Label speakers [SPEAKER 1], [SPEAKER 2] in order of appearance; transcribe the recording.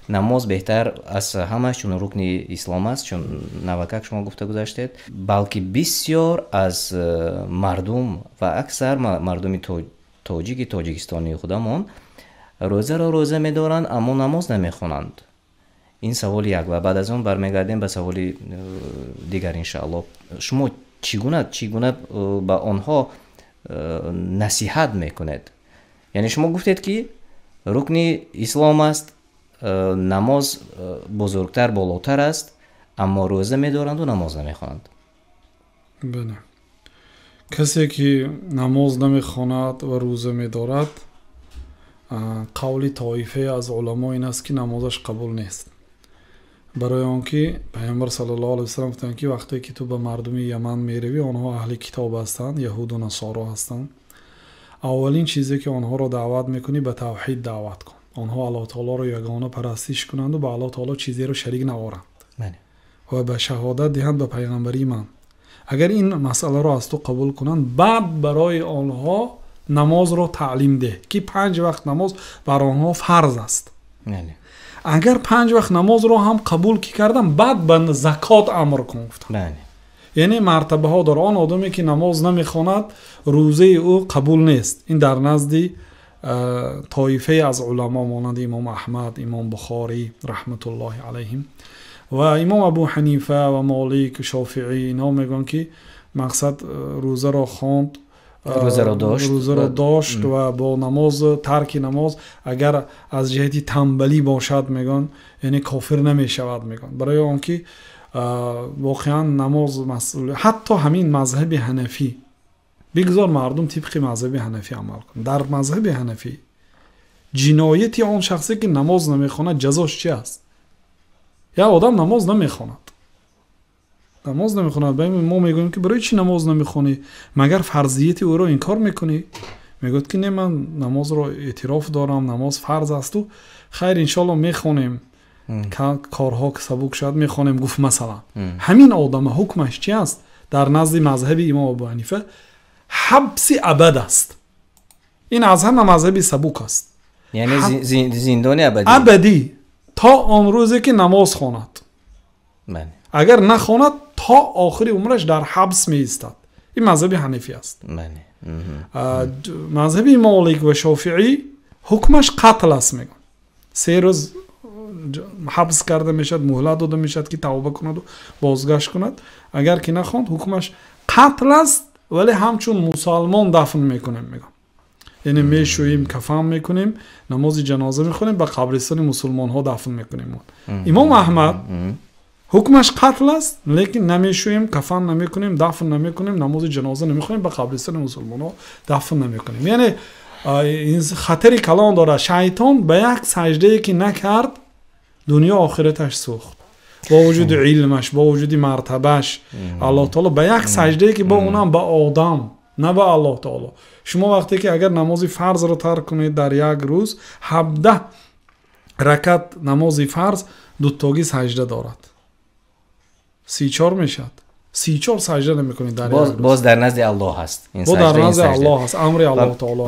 [SPEAKER 1] Намоз беҳтар аз ҳама, чун рукни ислом аст, чун навакак шумо гуфта гузаштед, балки бисёр аз мардум ва аксар мардуми тоҷики тоҷикистонии худамон рӯзаро рӯза медоранд, аммо намоз намехонанд. Ин саволи як, ва баъд аз он бармегардем ба саволи дигар, иншааллоҳ. Шумо чӣ гуна ба онҳо насиҳат мекунед? Яъне шумо гуфтед, ки рукни ислом аст намоз, бузургтар, болотар аст, аммо рӯза медоранду намоз намехонанд.
[SPEAKER 2] Бале, касе ки намоз намехонад ва рӯза медорад, қавли тоифае аз уламо ин аст, ки намозаш қабул нест, барои он ки Пайғамбар саллаллоҳу алайҳи васаллам гуфтанд, ки вақте ки ту ба мардуми Яман меравӣ, онҳо аҳли китоб ҳастанд, яҳуду насоро ҳастанд, аввалин чизе ки онҳоро даъват мекунӣ, ба тавҳид даъват кун, онҳо Аллоҳ таолоро ягона парастиш кунанду ба Аллоҳ таоло чизеро шарик наоранд ва ба шаҳодат диҳанд ба пайғамбарии ман. Агар ин масъаларо аз ту қабул кунанд, баъд барои онҳо намозро таълим деҳ, ки панҷ вақт намоз бар онҳо фарз аст. Агар панҷ вақт намозро ҳам қабул ки кардам, баъд ба закот амр кун, гуфтам. Яъне мартабаҳо дора. Он одаме ки намоз намехонад, рӯзаи ӯ қабул нест. Ин дар назди тоифае аз уламо, монанди имом Аҳмад, имом Бухорӣ раҳматуллоҳи алайҳим ва имом Абу Ҳанифа ва Молик, Шофиӣ, инҳо мегӯянд, ки мақсад рӯзаро хонд,
[SPEAKER 1] рӯзаро дошт,
[SPEAKER 2] рӯзаро дошт ва бо намоз, тарки намоз агар аз ҷиҳати тамбалӣ бошад, мегӯянд, яъне кофир намешавад, мегӯянд, барои он ки воқеан намоз масъул. Ҳатто ҳамин мазҳаби ҳанафӣ, бигзор мардум тибқи мазҳаби ҳанафӣ амал кунанд. Дар мазҳаби ҳанафӣ ҷинояти он шахсе ки намоз намехонад, ҷазош чи аст? Як одам намоз намехонад, намоз намехонад. Мо мегӯем, ки барои чӣ намоз намехонӣ? Магар фарзияти ӯро инкор мекунӣ? Мегӯяд, ки не, ман намозро эътироф дорам, намоз фарз асту хайр, иншоалло мехонем, корҳо сабук шавад, мехонем, гуфт масалан. Ҳамин одама ҳукмаш чи аст? Дар назди мазҳаби имом Абу Ҳанифа ҳабси абад аст. Ин аз ҳама мазҳаби сабук аст.
[SPEAKER 1] Яъне зиндони абадӣ.
[SPEAKER 2] Абадӣ, то он рӯзе ки намоз хонад. Агар нахонад, то охири умраш дар ҳабс меистад. Ин мазҳаби ҳанифӣ аст. Мазҳаби Молик ва Шофиӣ ҳукмаш қатл аст, мегӯянд. 3 рӯз ҳабс карда мешавад, муҳлат дода мешавад, ки тавба кунаду бозгашт кунад. Агар ки нахонд, ҳукмаш қатл аст, вале ҳамчун мусалмон дафн мекунем, мегӯям, яъне мешӯем, кафан мекунем, намози ҷаноза мехонем, ба қабристони мусулмонҳо дафн мекунем. Имом Аҳмад ҳукмаш қатл аст, лекин намешӯем, кафан намекунем, дафн намекунем, намози ҷаноза намехонем, ба қабристони мусулмонҳо дафн намекунем. Яъне хатари калон дорад. Шайтон ба як саҷдае ки накард, дунё охираташ сӯхт, бо вуҷуди илмаш, бо вуҷуди мартабаш. Аллоҳ таоло ба як саҷдае ки бо унам ба одам, на ба Аллоҳ таоло. Шумо вақте ки агар намози фарзро тарк кунед, дар як рӯз 17 ракат намози фарз дутогӣ саҷда дорад, 34 мешавад. 34 саҷда намекунед дар
[SPEAKER 1] Боз дар назди Аллоҳ ҳаст.
[SPEAKER 2] Дар назди Аллоҳ ҳаст, амри Аллоҳ таоло.